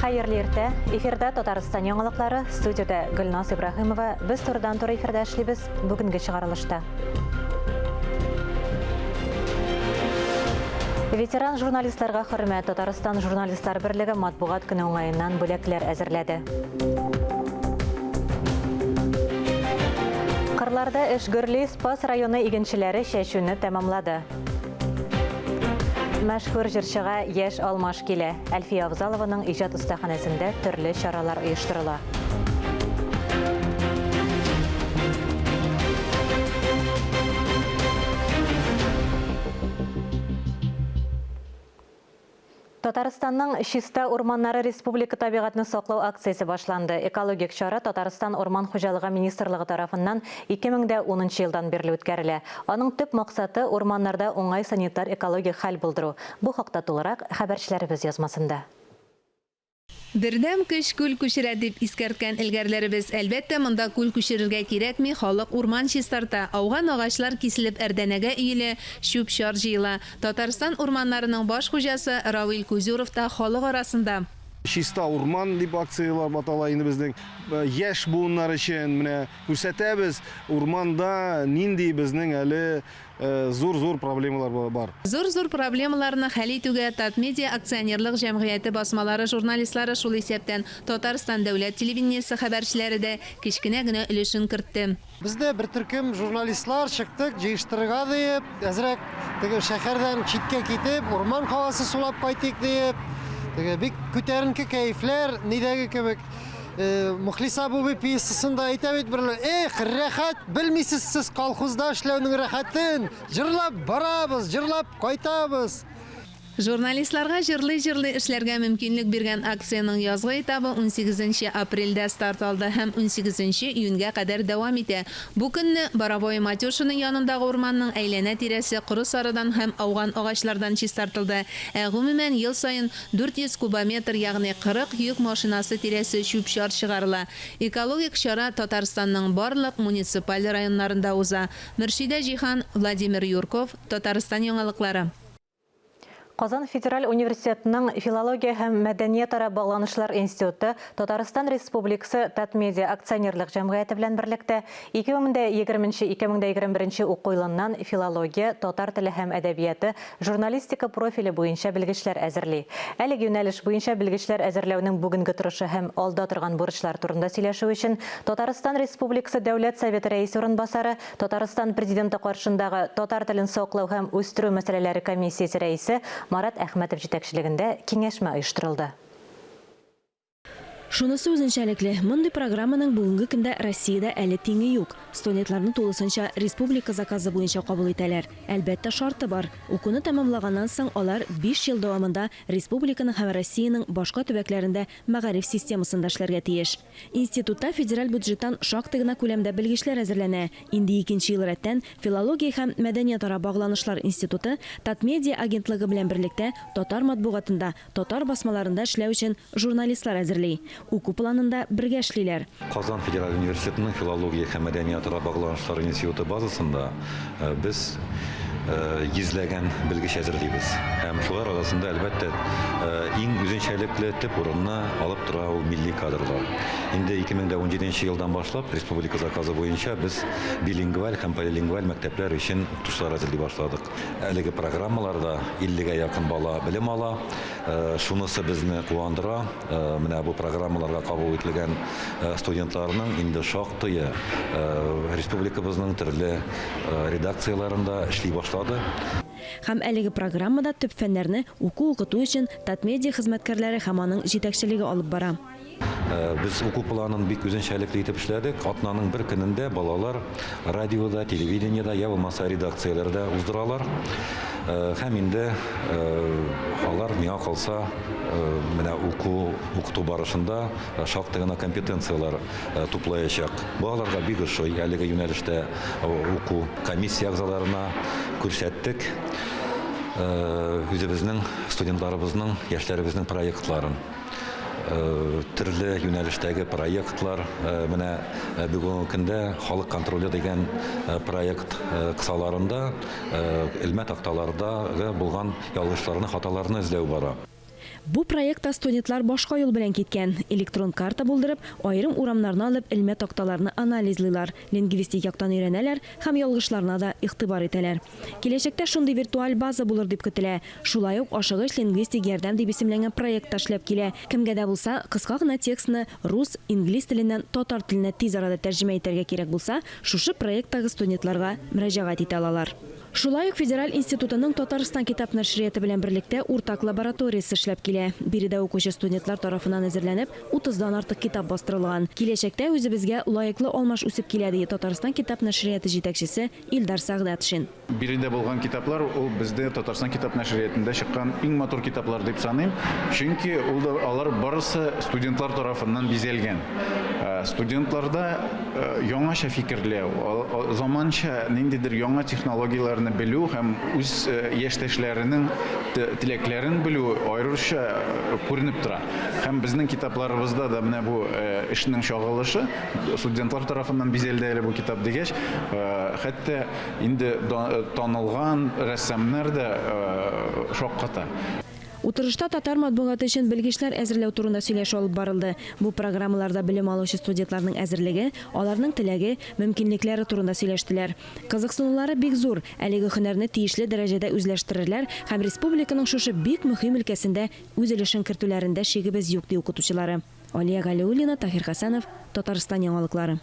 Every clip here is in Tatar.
Хәерле иртә. Эфирда Татарстан яңалыклары, студиядә Гөлназ Ибраһимова. Без турыдан-туры эфирда эшлибез. Бүгенге чыгарылышта. Ветеран журналистларга хөрмәт. Татарстан журналистлар берлеге матбугат көне уңаеннан бүләкләр әзерләде. Кырларда эш гөрли, Спас районы игенчеләре чәчүне тәмамлады. Мәшһүр җырчыга яшь алмаш килә. Әлфия Авзалованың иҗат остаханәсендә төрле чаралар оештырыла. Татарстанның Чиста урманнары республика табигатьне саклау акциясе башланды. Экологик чара Татарстан Урман хуҗалыгы министрлыгы тарафыннан 2010 нчы елдан бирле үткәрелә. Аның төп максаты, урманнарда уңай санитар-экологик хәл булдыру. Бу хакта тулырак, хәбәрчеләребез язмасында. Бердәм көч күл күчерә, дип искәрткән элгәрләребез. Әлбәттә, монда күл күчерергә кирәкми, халык урман чистарта, ауган агачлар киселеп әрдәнәгә өелә, чүп-чар җыела. Татарстан урманнарының баш хуҗасы Равил Кузюров та халык арасында. Чиста урман дип акцияләр атала инде безнең. Яшь буыннар өчен менә күрсәтәбез, урманда нинди безнең әле Зур-зур проблемалар бар. Зур-зур проблемаларны хәл итүгә Татмедиа акционерлык җәмгыяте басмалары журналистлары, шул исәптән Татарстан дәүләт телевидениесе хәбәрчеләре дә кечкенә генә өлешен кертте. Без дә бер төркем журналистлар чыктык җыештырырга диеп, әзрәк теге шәһәрдән читкә китеп, урман һавасы сулап кайтыйк диеп. Теге бик күтәренке кәефләр, нидәге кебек. Мөхлиса Буби пьесасында әйтә бит бер, эх, рәхәт, белмисез сез колхозда эшләүнең рәхәтен, җырлап барабыз, җырлап кайтабыз. Журналистларга җырлый-җырлый эшләргә мөмкинлек биргән акциянең язгы этабы унсигезенче апрельдә старт алды һәм унсигезенче июньгә кадәр дәвам итә. Бу көнне Боровое Матюшино янындагы урманның әйләнә-тирәсе коры-сарыдан һәм ауган агачлардан чистартылды, ә гомумән ел саен 400 кубометр, ягъни 40 йөк машинасы тирәсе чүп-чар чыгарыла. Экологик чара Татарстанның барлык муниципаль районнарында уза. Мөршидә Җиһан, Владимир Юрков, Татарстан яңалыклары. Казан федераль университетының Филология һәм мәдәниятара багланышлар институты Татарстан Республикасы Татмедиа акционерлык җәмгыяте белән берлектә 2020-2021 уку елыннан филология, татар теле һәм әдәбияты, Журналистика профиле буенча белгечләр әзерли. Әлеге юнәлеш буенча белгечләр әзерләүнең бүгенге торышы һәм алда торган бурычлар турында сөйләшү өчен Татарстан Республикасы Дәүләт Советы Рәисе урынбасары, Татарстан Президенты каршындагы татар телен саклау һәм үстерү мәсьәләләре комиссиясе рәисе Марат Әхмәтов җитәкчелегендә киңәшмә оештырылды. Шунысы үзенчәлекле, мондый программаның бүгенге көндә Россиядә әле тиңе юк. Студентларны тулысынча республика заказы буенча кабул итәләр. Әлбәттә, шарты бар. Укуны тәмамлаганнан соң алар биш ел дәвамында республиканың һәм Россиянең башка төбәкләрендә мәгариф системасында эшләргә тиеш. Институтта федераль бюджеттан шактый гына күләмдә белгечләр әзерләнә. Инде икенче ел рәттән Филология һәм мәдәниятара багланышлар институты Татмедиа агентлыгы белән берлектә татар матбугатында Татар басмаларында эшләү өчен журналистлар әзерли. Уку планында бергә эшлиләр. Казан федераль университетының филология һәм мәдәниятара багланышлар институты базасында без йөзләгән белгеч әзерлибез. Һәм шулар арасында, әлбәттә, иң үзенчәлекле төп урынны алып тора ул милли кадрлар. Инде 2017 елдан башлап республика заказы буенча без билингваль һәм полилингваль мәктәпләр өчен укытучылар әзерли башладык. Әлеге программаларда 50 гә якын бала белем ала. Шунысы безне куандыра, менә бу программаларга кабул ителгән студентларның инде шактые республикабызның төрле редакцияләрендә эшли башлады. Һәм әлеге программада төп фәннәрне уку-укыту өчен Татмедиа хезмәткәрләре һәм аның җитәкчелеге алып бара. Без уку планын бик үзенчәлекле итеп эшләдек. Атнаның бер көнендә балалар радиода, телевидениедә, я булмаса редакцияләрдә уздыралар. Һәм инде алар, миңа калса, менә уку, укыту барышында шактый гына компетенцияләр туплаячак. Балаларга бик ошый әлеге юнәлештә уку. Комиссия әгъзаларына күрсәттек үзебезнең студентларыбызның, яшьләребезнең проектларын. Төрле юнәлештәге проектлар, менә бүгенге көндә Халык контроле дигән проект кысаларында элмә такталардагы булган ялгышларны, хаталарны эзләү бара. Бу проектта студентлар башка юл белән киткән. Электрон карта булдырып, аерым урамнарны алып, элмә такталарны анализлыйлар, лингвистик яктан өйрәнәләр һәм ялгышларына да игътибар итәләр. Киләчәктә шундый виртуаль база булыр дип көтелә. Шулай ук Ашыгыч лингвистик ярдәм дип исемләнгән проект та эшләп килә. Кемгә дә булса кыска гына текстны рус, инглиз теленнән татар теленә тиз арада тәрҗемә итәргә кирәк булса, шушы проекттагы студентларга мөрәҗәгать итә алалар. Шулай ук Федераль институтының Татарстан китап нәшрияты белән берлектә уртак лабораториясе эшләп килә. Биредә укучы студентлар тарафыннан әзерләнеп, утыздан артык китап бастырылган. Киләчәктә үзебезгә лаеклы алмаш үсеп килә, ди Татарстан китап нәшрияты җитәкчесе Илдар Сәгъдәтшин. Биредә булган китаплар ул бездә Татарстан китап нәшриятында чыккан иң матур китаплар дип саныйм. Чөнки ул да алар барысы студентлар тарафыннан бизәлгән. Студентларда яңача фикерләү, заманча ниндидер яңа технологияләрне белү һәм үз яшьтәшләренең теләкләрен белү аеруча күренеп тора. Һәм безнең китапларыбызда да менә бу эшнең чагылышы, студентлар тарафыннан бизәлде әле бу китап дигәч, хәтта инде танылган рәссамнар да шакката. Утырышта татар матбугаты өчен белгечләр әзерләү турында сөйләшү алып барылды. Бу программаларда белем алучы студентларның әзерлеге, аларның теләге, мөмкинлекләре турында сөйләштеләр. Кызыксынулары бик зур, әлеге һөнәрне тиешле дәрәҗәдә үзләштерерләр һәм республиканың шушы бик мөһим өлкәсендә үз өлешен кертүләрендә шигебез юк, ди укытучылары. Алия Галиуллина, Таһир Хәсәнов, Татарстан яңалыклары.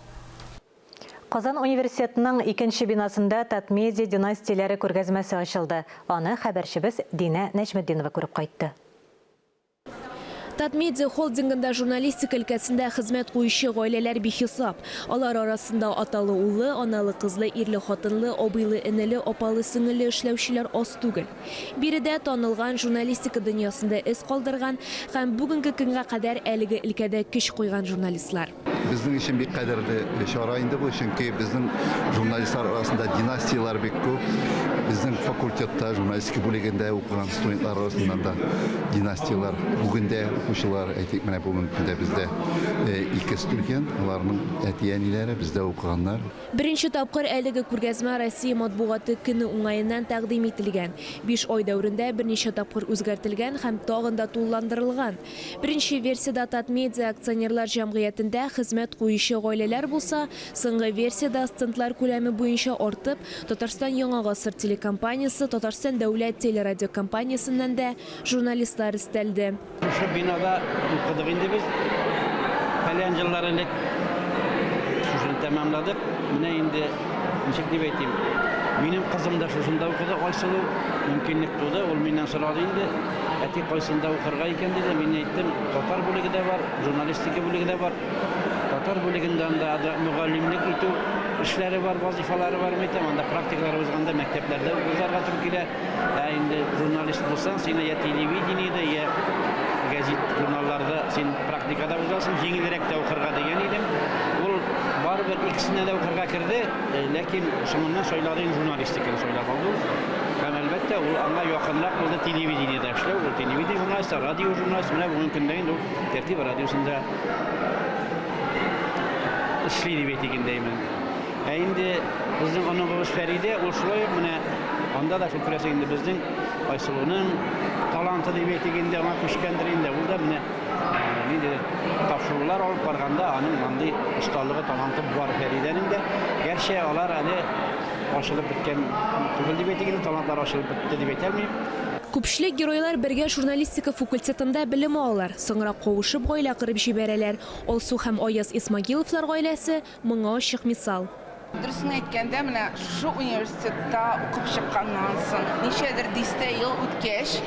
Казан университетының икенче бинасында Татмедиа династияләре күргәзмәсе ачылды. Аны хәбәрчебез Динә Нәҗметдинова күреп кайтты. Татмедиа холдингында журналистика өлкәсендә хезмәт куючы гаиләләр бихисап. Алар арасында аталы-уллы, аналы-кызлы, ирле-хатынлы, абыйлы-энеле, апалы-сеңелле эшләүчеләр аз түгел. Биредә танылган журналистика дөньясында эз калдырган һәм бүгенге көнгә кадәр әлеге өлкәдә көч куйган журналистлар. Безнең өчен бик кадерле чара инде бу, чөнки безнең журналистлар арасында династияләр бик күп. Безнең факультетта журналистика бүлегендә укыган студентлар арасыннан да династияләр бүген дә укучылар, әйтик, менә бүгенге көндә бездә ике студент, аларның әти-әниләре бездә укыганнар. Беренче тапкыр әлеге күргәзмә Россия матбугаты көне уңаеннан тәкъдим ителгән. Биш ай дәверендә берничә тапкыр үзгәртелгән һәм тагын да тулыландырылган. Беренче версиядә Татмедиа акционерлар җәмгыятендә хезмәт куючы гаиләләр булса, соңгы версиядә стендлар күләме буенча артып, Татарстан Яңа гасыр телекомпаниясе, Татарстан дәүләт телерадиокомпаниясеннән дә журналистлар өстәлде. Шушы бинада укыдык инде без. Фәлән еллар элек шушыны тәмамладык. Менә инде ничек дип әйтим, минем кызым да шушында укыды, Айсылу. Мөмкинлек туды, ул миннән сорады инде, әти кайсында укырга икән диде. Мин әйттем, татар бүлеге дә бар, журналистика бүлеге дә бар. Татар бүлегендә анда мөгаллимлек итү эшләре бар, вазифалары бар, мин әйтәм, анда практикалар узганда мәктәпләрдә узарга туры килә. Ә инде журналист булсаң, сине я телевидениедә, я гәзит, журналларда син практикада узасың, җиңелрәк тә укырга дигән идем. Ул барыбер икесенә дә укырга керде, ләкин соңыннан сайлады инде журналистиканы сайлап алды ул. Һәм әлбәттә, ул аңа якынрак булды телевидениедә эшләү. Ул телевидение журналисты, радио журналисты. Менә бүгенге көндә инде ул Тәртип радиосында эшли дип әйтик инде. Ә инде безнең оныгыбыз Фәридә, ул шулай ук менә анда да шул күрәсең инде безнең Айсылуның таланты дип әйтик инде, аңа күчкәндер инде. Ул да менә ниндидер тапшырулар алып барганда аның андый осталыгы, таланты бар Фәридәнең дә. Гәрчә алар әле ачылып беткән түгел дип әйтик инде, талантлар ачылып бетте дип әйтә алмыйм. Күпчелек геройлар бергә журналистика факультетында белем алалар, соңрак кавышып гаилә корып җибәрәләр. Алсу һәм Аяз Исмагиловлар гаиләсе моңа ачык мисал. Дөресен әйткәндә, менә шушы университетта укып чыкканнан соң, ничәдер дистә ел үткәч,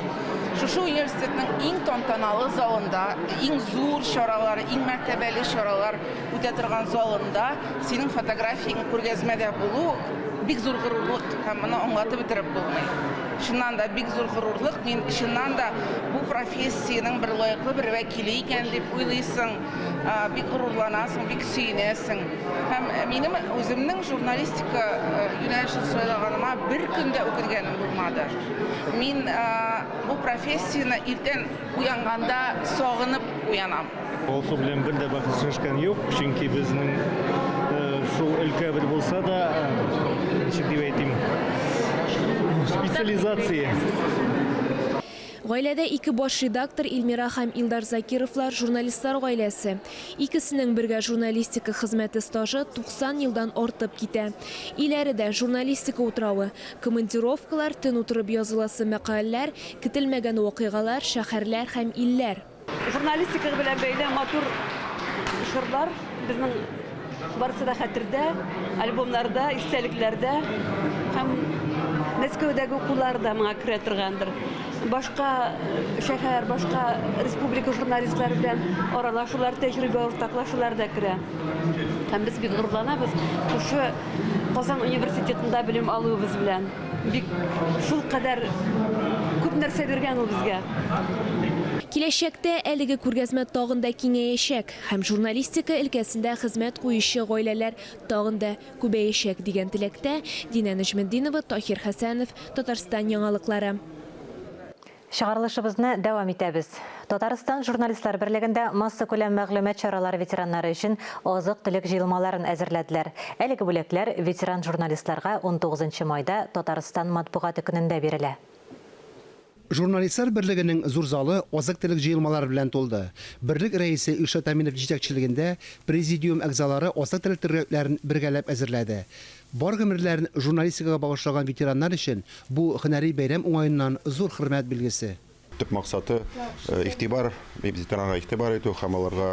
шушы университетның иң тантаналы залында, иң зур чаралар, иң мәртәбәле чаралар үтә торган залында синең фотографияң күргәзмәдә булу бик зур горурлык һәм моны аңлатып бетереп булмый. Чыннан да бик зур горурлык. Мин чыннан да бу профессиянең бер лаеклы бер вәкиле икән дип уйлыйсың. Бик горурланасың, бик сөенәсең. Һәм минем үземнең журналистика юнәлешен сайлаганыма бер көн дә үкенгәнем булмады. Мин бу профессияне иртән уянганда сагынып уянам. Алсу белән бер дә бәхәсләшкән юк, чөнки безнең шул өлкә бер булса да, ничек дип әйтим, специализация. Гаиләдә ике баш редактор Илмира һәм Илдар Закировлар журналистлар гаиләсе. Икесенең бергә журналистика хезмәте стажы 90 елдан артып китә. Өйләре дә, журналистика утравы. Командировкалар, төн утырып языласы мәкаләләр, көтелмәгән вакыйгалар, шәһәрләр һәм илләр. Журналистика белән бәйле матур чорлар безнең барысы да хәтердә, альбомнарда, истәлекләрдә һәм Мәскәүдәге укулар да моңа керә торгандыр. Башка шәһәр, башка республика журналистлары белән аралашулар, тәҗрибә уртаклашулар да керә. Һәм без бик горурланабыз шушы Казан университетында белем алуыбыз белән. Бик шулкадәр күп нәрсә биргән ул безгә. Киләчәктә әлеге күргәзмә тагын да киңәячәк һәм журналистика өлкәсендә хезмәт куючы гаиләләр тагын да күбәячәк дигән теләктә Динә Нәҗметдинова, Таһир Хәсәнов, Татарстан яңалыклары. Чыгарылышыбызны дәвам итәбез. Татарстан Журналистлар берлегендә массакүләм мәгълүмат чаралары ветераннары өчен азык-төлек җыелмаларын әзерләделәр. Әлеге бүләкләр ветеран журналистларга 19 майда Татарстан матбугаты көнендә бирелә. Журналистлар берлегенең зур залы азык-төлек җыелмалары белән тулды. Берлек рәисе Илшат Әминов җитәкчелегендә президиум әгъзалары азык-төлек төргәкләрен бергәләп әзерләде. Бар гомерләрен журналистикага багышлаган ветераннар өчен бу һөнәри бәйрәм уңаеннан зур хөрмәт билгесе. Төп максаты, игътибар, ветеранга игътибар итү һәм аларга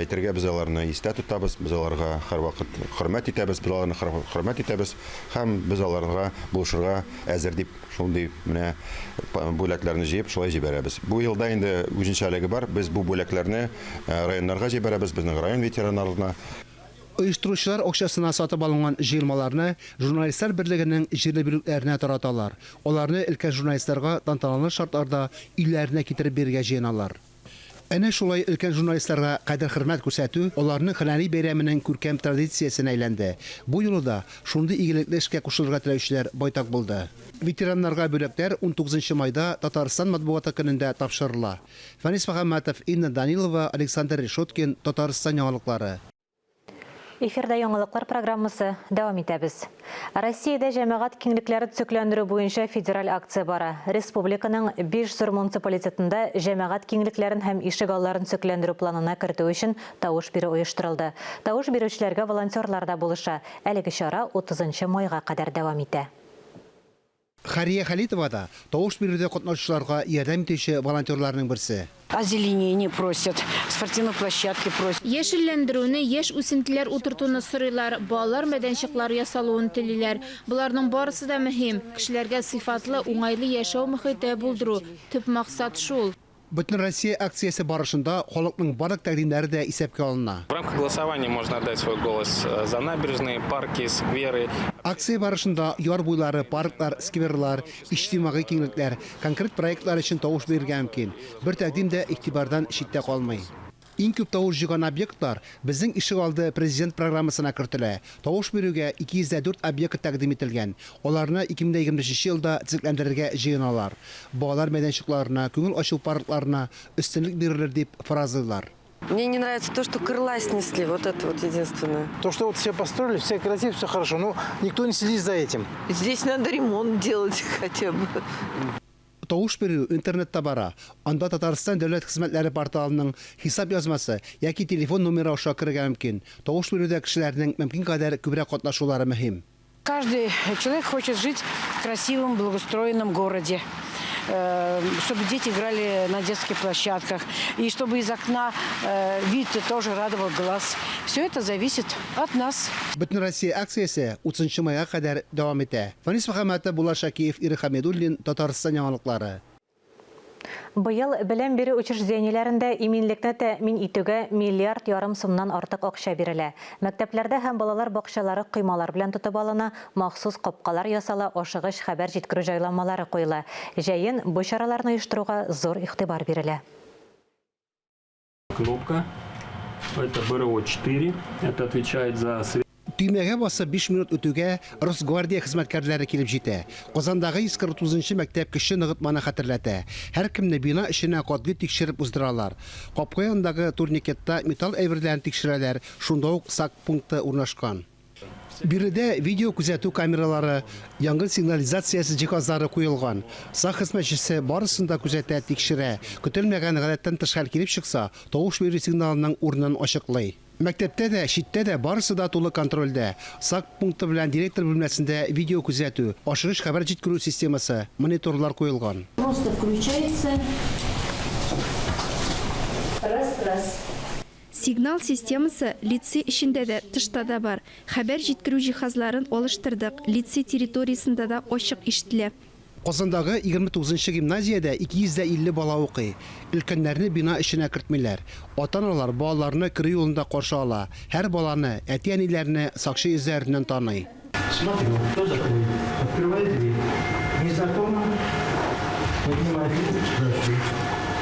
әйтергә, без аларны истә тотабыз, без аларга һәрвакыт хөрмәт итәбез, без аларны хөрмәт итәбез һәм без аларга булышырга әзер дип шундый менә бүләкләрне җыеп шулай җибәрәбез. Бу елда инде үзенчәлеге бар, без бу бүләкләрне районнарга җибәрәбез, безнең район ветераннарына. Оештыручылар акчасына сатып алынган җыелмаларны Журналистлар берлегенең җирле бүлекләренә тараталар. Аларны өлкән журналистларга тантаналы шартларда өйләренә китереп бирергә җыеналар. Әнә шулай өлкән журналистларга кадер-хөрмәт күрсәтү аларның һөнәри бәйрәменең күркәм традициясенә әйләнде. Бу юлы да шундый игелекле эшкә кушылырга теләүчеләр байтак булды. Ветераннарга бүләкләр 19 майда Татарстан матбугаты көнендә тапшырыла. Фәнис Мөхәммәтов, Инна Данилова, Александр Решеткин, Татарстан яңалыклары. Эфирда яңалыклар программасы дәвам итәбез. Россиядә җәмәгать киңлекләре төзекләндерү буенча федераль акция бара. Республиканың 5 зур муниципалитетында җәмәгать киңлекләрен һәм ишек алларын төзекләндерү планына кертү өчен тавыш бирү оештырылды. Тавыш бирүчеләргә волонтерлар да булыша. Әлеге чара 30 майга кадәр дәвам итә. Хәрия Хәлитова да тавыш бирүдә катнашучыларга ярдәм итүче волонтерларның берсе. Озеленение просят, спортивные площадки просят. Яшелләндерүне, яшь үсентеләр утыртуны сорыйлар, балалар мәйданчыклары ясалуын телиләр. Боларның барысы да мөһим. Кешеләргә сыйфатлы, уңайлы яшәү мохите булдыру, төп максат шул. Бөтенроссия акциясе барышында халыкның барлык тәкъдимнәре дә исәпкә алына. В рамках голосования можно отдать свой голос э, за набережные, парки, скверы. Акция барышында яр буйлары, парклар, скверлар, иҗтимагый киңлекләр, конкрет проектлар өчен тавыш бирергә мөмкин. Бер тәкъдим дә игътибардан читтә калмый. Иң күп тавыш җыйган объектлар Безнең ишегалды Президент программасына кертелә. Тавыш бирүгә 204 объект тәкъдим ителгән. Аларны 2025 елда төзекләндерергә җыеналар. Балалар мәйданчыкларына, күңел ачу паркларына өстенлек бирелер дип фаразлыйлар. Мне не нравится то, что крыла снесли, вот это вот единственное. То, что вот все построили, все красиво, все хорошо, но никто не следит за этим. Здесь надо ремонт делать хотя бы. Тавыш бирү интернетта бара. Анда Татарстан дәүләт хезмәтләре порталының хисап язмасы яки телефон номеры аша керергә мөмкин. Тавыш бирүдә кешеләрнең мөмкин кадәр күбрәк катнашулары мөһим. Каждый человек хочет жить в красивом, благоустроенном городе, чтобы дети играли на детских площадках, и чтобы из окна вид тоже радовал глаз. Все это зависит от нас. Бөтенроссия акциясе 30 майга кадәр дәвам итә. Фәнис Мөхәммәтов, Булат Шакиев, Ирек Хәмидуллин, Татарстан яңалыклары. Быел белем бирү учреждениеләрендә иминлекне тәэмин итүгә миллиард ярым сумнан артык акча бирелә. Мәктәпләрдә һәм балалар бакчалары коймалар белән тотып алына, махсус капкалар ясала, ашыгыч хәбәр җиткерү җайланмалары куела. Җәен бу чараларны оештыруга зур игътибар бирелә. Кнопка. Это БРО-4. Это отвечает за свет. Төймәгә басып 5 минут үтүгә Росгвардия хезмәткәрләре килеп җитә. Казандагы 149 нчы мәктәп кече ныгытманы хәтерләтә. Һәркемне бина эченә катгый тикшереп уздыралар. Капка янындагы турникетта металл әйберләрен тикшерәләр, шунда ук сак пункты урнашкан. Биредә видеокүзәтү камералары, янгын сигнализациясе җиһазлары куелган. Сак хезмәтчесе барысын да күзәтә, тикшерә. Көтелмәгән гадәттән тыш хәл килеп чыкса, тавыш бирү сигналының урынын ачыклый. Мәктәптә дә, читтә дә барысы да тулы контрольдә. Сак пункты белән директор бүлмәсендә видеокүзәтү, ашыгыч хәбәр җиткерү системасы, мониторлар куелган. Просто включается. Раз, раз. Сигнал системасы лицей эчендә дә, тышта да бар. Хәбәр җиткерү җиһазларын алыштырдык, лицей территориясендә дә ачык ишетелә. Казандагы 29 нчы гимназиядә 250 бала укый. Өлкәннәрне бина эченә кертмиләр. Ата-аналар балаларны керү юлында каршы ала. Һәр баланы, әти-әниләрне сакчы йөзләреннән таный. Смотрю, кто заходит. Открываю дверь. Незнакомый. Поднимает руку, спрашивает,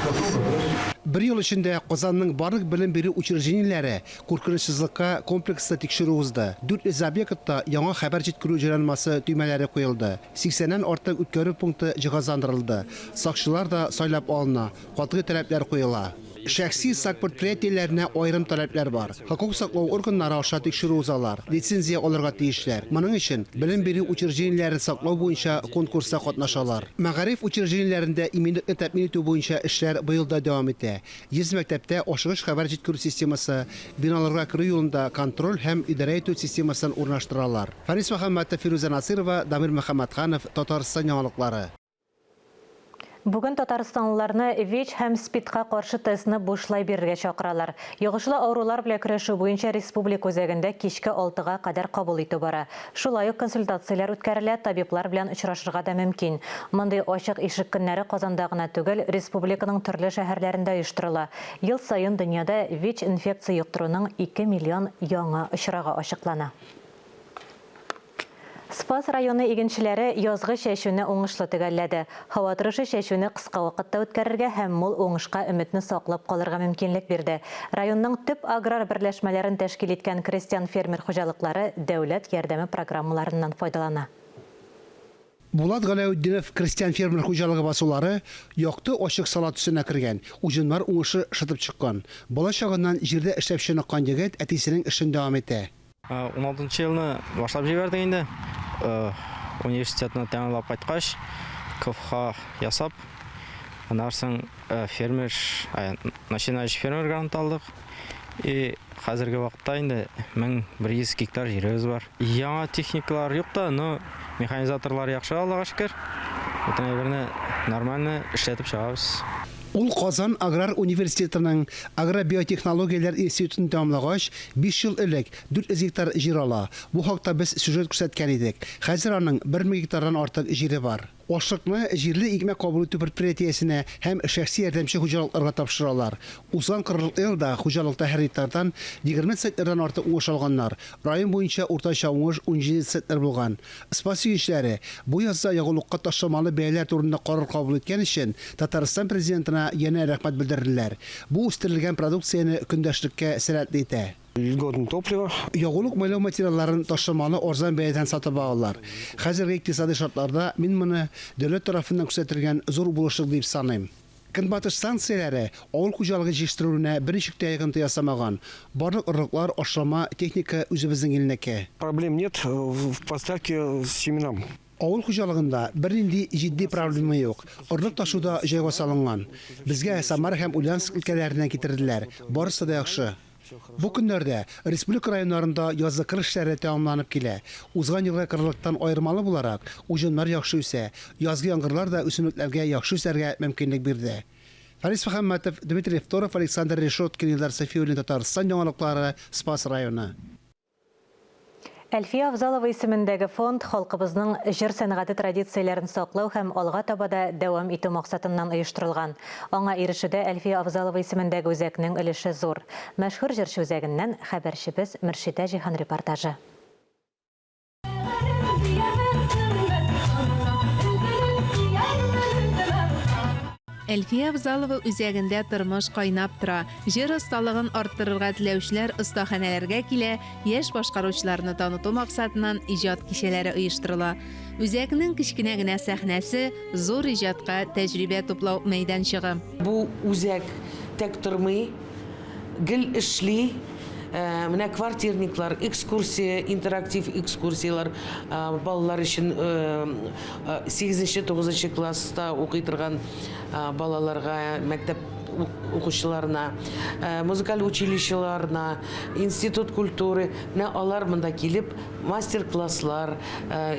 какой вопрос? Бер ел эчендә Казанның барлык белем бирү учреждениеләре куркынычсызлыкка комплекслы тикшерү узды. 400 объектта яңа хәбәр җиткерү җайланмасы төймәләре куелды. Сиксәннән артык үткәрү пункты җиһазландырылды. Сакчылар да сайлап алына, катгый таләпләр куела. Шәхси сак предприятиеләренә аерым таләпләр бар. Хокук саклау органнары аша тикшерү узалар, лицензия алырга тиешләр. Моның өчен белем бирү учреждениеләрен саклау буенча конкурста катнашалар. Мәгариф учреждениеләрендә иминлекне тәэмин итү буенча эшләр быел да дәвам итә. 100 мәктәптә ашыгыч хәбәр җиткерү системасы, биналарга керү юлында контроль һәм идарә итү системасын урнаштыралар. Фәнис Мөхәммәтов, Фирүзә Насыйрова, Дамир Мөхәммәтханов, Татарстан яңалыклары. Бүген татарстанлыларны ВИЧ һәм СПИДка каршы тестны бушлай бирергә чакыралар. Йогышлы авырулар белән көрәшү буенча республика үзәгендә кичке алтыга кадәр кабул итү бара. Шулай ук консультацияләр үткәрелә, табиблар белән очрашырга да мөмкин. Мондый ачык ишек көннәре Казанда гына түгел, республиканың төрле шәһәрләрендә оештырыла. Ел саен дөньяда ВИЧ-инфекция йоктыруның 2 миллион яңа очрагы ачыклана. Спас районы игенчеләре язгы чәчүне уңышлы төгәлләде. Һава торышы чәчүне кыска вакытта үткәрергә һәм мул уңышка өметне саклап калырга мөмкинлек бирде. Районның төп аграр берләшмәләрен тәшкил иткән крестьян-фермер хуҗалыклары дәүләт ярдәме программаларыннан файдалана. Булат Галәүтдинов крестьян-фермер хуҗалыгы басулары якты ачык сала төсенә кергән, уҗымнар уңышы шытып чыккан. Бала чагыннан җирдә эшләп чыныккан егет әтисенең эшен дәвам итә. Уналтынчы елны башлап җибәрдек инде. Университетны тәмамлап кайткач, КФХ ясап, аннан соң фермер, начинающий фермер гранты алдык. И хәзерге вакытта инде 1100 гектар җиребез бар. Яңа техникалар юк та, но механизаторлар яхшы, Аллага шөкер. Бөтен әйберне нормально эшләтеп чыгабыз. Ул Казан аграр университетының агробиотехнологияләр институтын тәмамлагач, биш ел элек 400 гектар җир ала. Бу хакта без сюжет күрсәткән идек. Хәзер аның 1000 гектардан артык җире бар. Ашлыкны җирле икмәк кабул итү предприятиесенә һәм шәхси ярдәмче хуҗалыкларга тапшыралар. Узган 40 елда хуҗалыкта һәр гектардан 20 центнердан артык уңыш алганнар. Район буенча уртача уңыш 17 центнер булган. Спас игенчеләре бу язда ягулыкка ташламалы бәяләр турында карар кабул иткән өчен Татарстан Президентына янә рәхмәт белдерделәр. Бу үстерелгән продукцияне көндәшлеккә сәләтле итә. Льготное топливо. Ягулык-майлау материалларын ташламалы арзан бәядән сатып алалар. Хәзерге икътисадый шартларда мин моны дәүләт тарафыннан күрсәтелгән зур булышлык дип саныйм. Көнбатыш санкцияләре авыл хуҗалыгы җитештерүенә берничек тә йогынты ясамаган. Барлык орлыклар, ашлама, техника үзебезнең илнеке. Проблем нет в поставке семенам. Авыл хуҗалыгында бернинди җитди проблема юк. Орлык ташу да җайга салынган. Безгә Самара һәм Ульяновск өлкәләреннән китерделәр. Барысы да яхшы. Бу көннәрдә республика районнарында язгы кыр эшләре тәмамланып килә. Узган елгы кырлыктан аермалы буларак, уҗымнар яхшы үсә. Язгы яңгырлар да үсемлекләргә яхшы үсәргә мөмкинлек бирде. Фарис Мөхәммәтов, Дмитрий Второв, Александр Решеткин, Илдар Сафиуллин, Татарстан яңалыклары, Спас районы. Әлфия Авзалова исемендәге фонд халкыбызның җыр сәнгате традицияләрен саклау һәм алга таба да дәвам итү максатыннан оештырылган. Аңа ирешүдә Әлфия Авзалова исемендәге үзәкнең өлеше зур. Мәшһүр җырчы үзәгеннән хәбәрчебез Мөршидә Җиһан репортажы. Әлфия Авзалова үзәгендә тормыш кайнап тора. Җыр осталыгын арттырырга теләүчеләр остаханәләргә килә, яшь башкаручыларны таныту максатыннан иҗат кичәләре оештырыла. Үзәкнең кечкенә генә сәхнәсе, зур иҗатка тәҗрибә туплау мәйданчыгы. Бу үзәк тәк тормый, гел эшли. Менә квартирниклар, экскурсия, интерактив экскурсияләр балалар өчен сигезенче, тугызынчы класста укый торган балаларга, мәктәп укучыларына, музыкаль училищеларына, институт культуры, менә алар монда килеп мастер-класслар,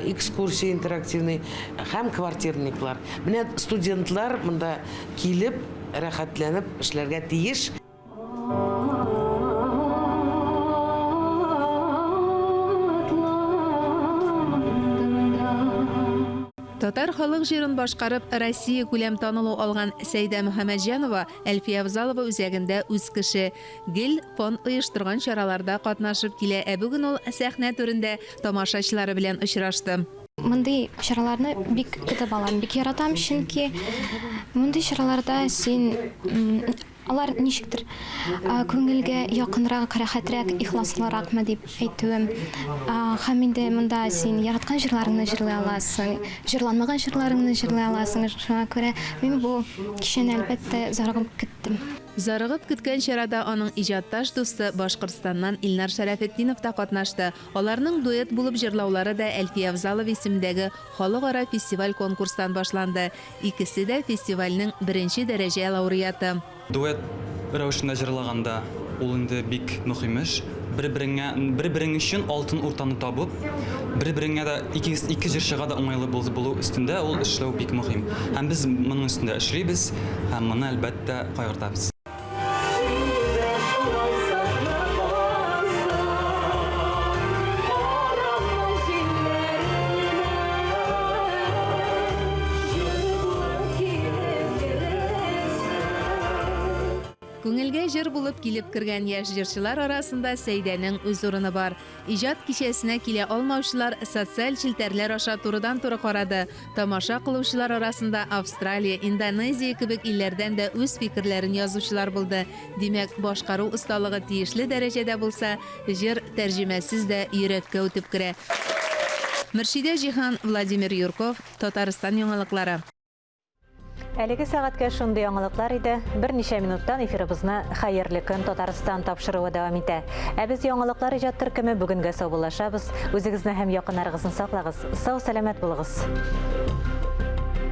экскурсия интерактивный һәм квартирниклар. Менә студентлар монда килеп, рәхәтләнеп эшләргә тиеш. Татар халык җырын башкарып, Россия күләм танылу алган Сәйдә Мөхәммәтҗанова Әлфия Авзалова үзәгендә үз кеше. Гел фонд оештырган чараларда катнашып килә, ә бүген ул сәхнә түрендә тамашачылары белән очрашты. Мондый чараларны бик көтеп алам, бик яратам, чөнки мондый чараларда син Алар ничектер күңелгә якынрак, рәхәтрәк, ихласлыракмы дип әйтүем. Һәм инде монда син яраткан җырларыңны җырлый аласың, җырланмаган җырларыңны җырлый аласың. Шуңа күрә мин бу кичәне, әлбәттә, зарыгып көттем. Зарыгып көткән чарада аның иҗатташ дусты, Башкортстаннан Илнар Шәрәфетдинов та катнашты. Аларның дуэт булып җырлаулары да Әлфия Авзалова исемендәге халыкара фестиваль-конкурстан башланды. Икесе дә фестивальнең беренче дәрәҗә лауреаты. Дуэт рәвешендә җырлаганда, ул инде бик мөхим эш. Бер-береңә, бер-берең өчен алтын уртаны табып, бер-береңә дә, икегез, ике җырчыга да уңайлы булу өстендә ул эшләү бик мөхим. Һәм без моның өстендә эшлибез һәм моны, әлбәттә, кайгыртабыз. Күңелгә җыр булып килеп кергән яшь җырчылар арасында Сәйдәнең үз урыны бар. Иҗат кичәсенә килә алмаучылар социаль челтәрләр аша турыдан-туры карады. Тамаша кылучылар арасында Австралия, Индонезия кебек илләрдән дә үз фикерләрен язучылар булды. Димәк, башкару осталыгы тиешле дәрәҗәдә булса, җыр тәрҗемәсез дә йөрәккә үтеп керә. Мөршидә Җиһан, Владимир Юрков, Татарстан яңалыклары. Әлеге сәгатькә шундый яңалыклар иде. Берничә минуттан эфирыбызны Хәерле көн Татарстан тапшыруы дәвам итә. Ә без яңалыклар иҗат төркеме бүгенгә саубуллашабыз. Үзегезне һәм якыннарыгызны саклагыз. Сау-сәламәт булыгыз.